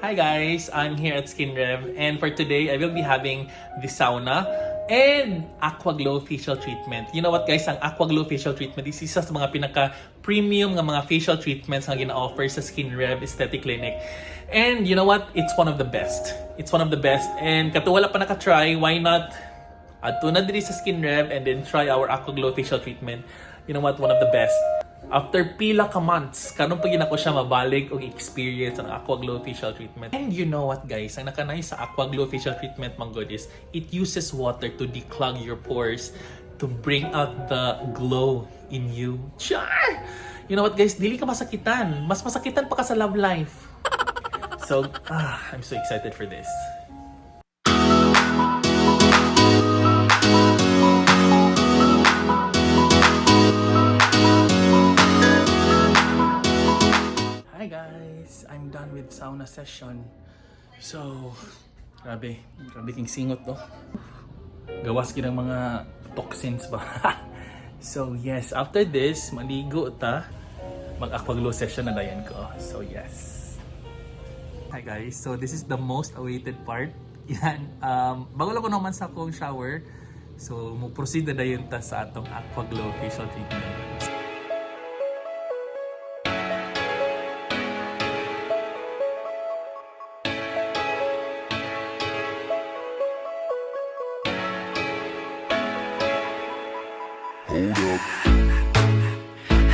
Hi guys, I'm here at Skin Rev and for today I will be having the sauna and Aqua Glow facial treatment. You know what guys, ang Aqua Glow facial treatment is isa sa mga pinaka-premium nga mga facial treatments nga gina-offer sa Skin Rev Aesthetic Clinic. And you know what? It's one of the best. It's one of the best. And kato wala pa naka-try, why not adto na diri sa Skin Rev and then try our Aqua Glow facial treatment. You know what? One of the best. After pila ka months, karon pa gyud nako siya mabalik og experience ang Aqua Glow facial treatment. And you know what guys, ang naka-nice sa Aqua Glow facial treatment man gud is it uses water to declog your pores, to bring out the glow in you. Char! You know what guys, dili ka masakitan. Mas masakitan pa ka sa love life. So, I'm so excited for this. Hi guys! I'm done with sauna session. So, grabe. Grabe king singot to. Gawas gyud ang mga toxins ba? So yes, after this, maligo ta. Mag-aqua glow session na dayon ko. So yes. Hi guys, so this is the most awaited part. Yan, bago lang ko naman sa akong shower. So, mo proceed na dayon ta sa atong Aqua Glow facial treatment. Hold up.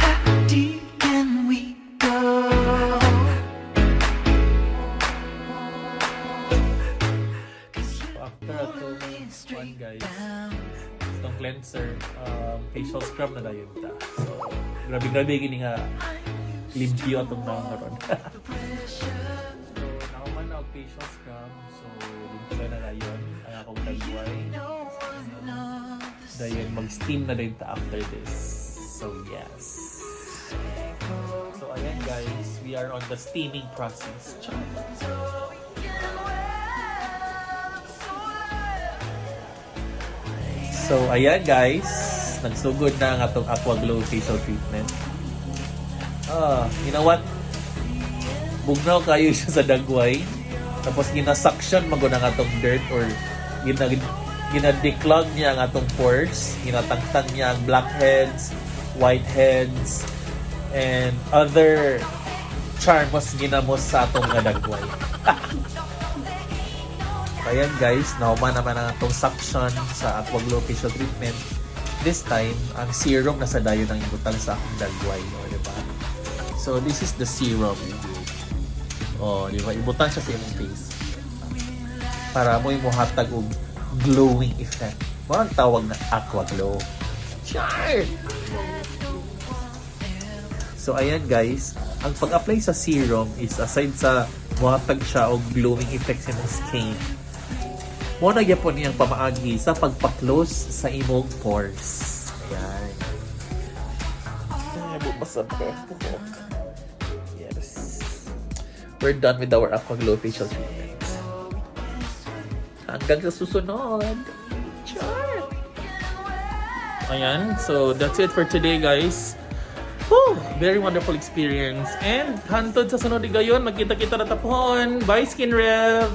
How deep can we go? After atong one guys, itong cleanser, facial scrub na dayon ta. So, grabe grabe gini nga limpyo atong naong karon. So, nahuman na og facial scrub. So, limpyo na dayon ang akong dagway. Dayon mag-steam na din ta after this. So, yes. So, ayan guys, we are on the steaming process. Char! So, ayan guys, nagsugod na ang atong Aqua Glow facial treatment. Ah, you know what? Bugnaw kayo siya sa dagway. Tapos gina-suction man gud ang atong dirt or gina-declog niya ang atong pores, ginatangtang niya ang blackheads, whiteheads, and other charmos ginamos sa atong nga dagway. Ayan guys, nahuman naman ang atong suction sa Aqua Glow facial treatment. This time, ang serum na sa dayon ang ibutang sa akong dagway, o, di ba? So this is the serum. Oh, di ba? Ibutang siya sa imong face. Para mo muhatag og glowing effect. Mao ang tawag na Aqua Glow. Char! So ayan guys, ang pag-apply sa serum is aside sa muhatag siya og glowing effect sa imong skin, mo na gyapon niyang pamaagi sa pagpa-close sa imong pores. Ayan. Ay, bubasab ko. Buhok. Yes. We're done with our Aqua Glow facial treatment. Hanggang sa susunod. Char! Ayan. So, that's it for today, guys. Whew, very wonderful experience. And hantod sa sunod gayon, magkita-kita na ta pohon. Bye, Skin Rev!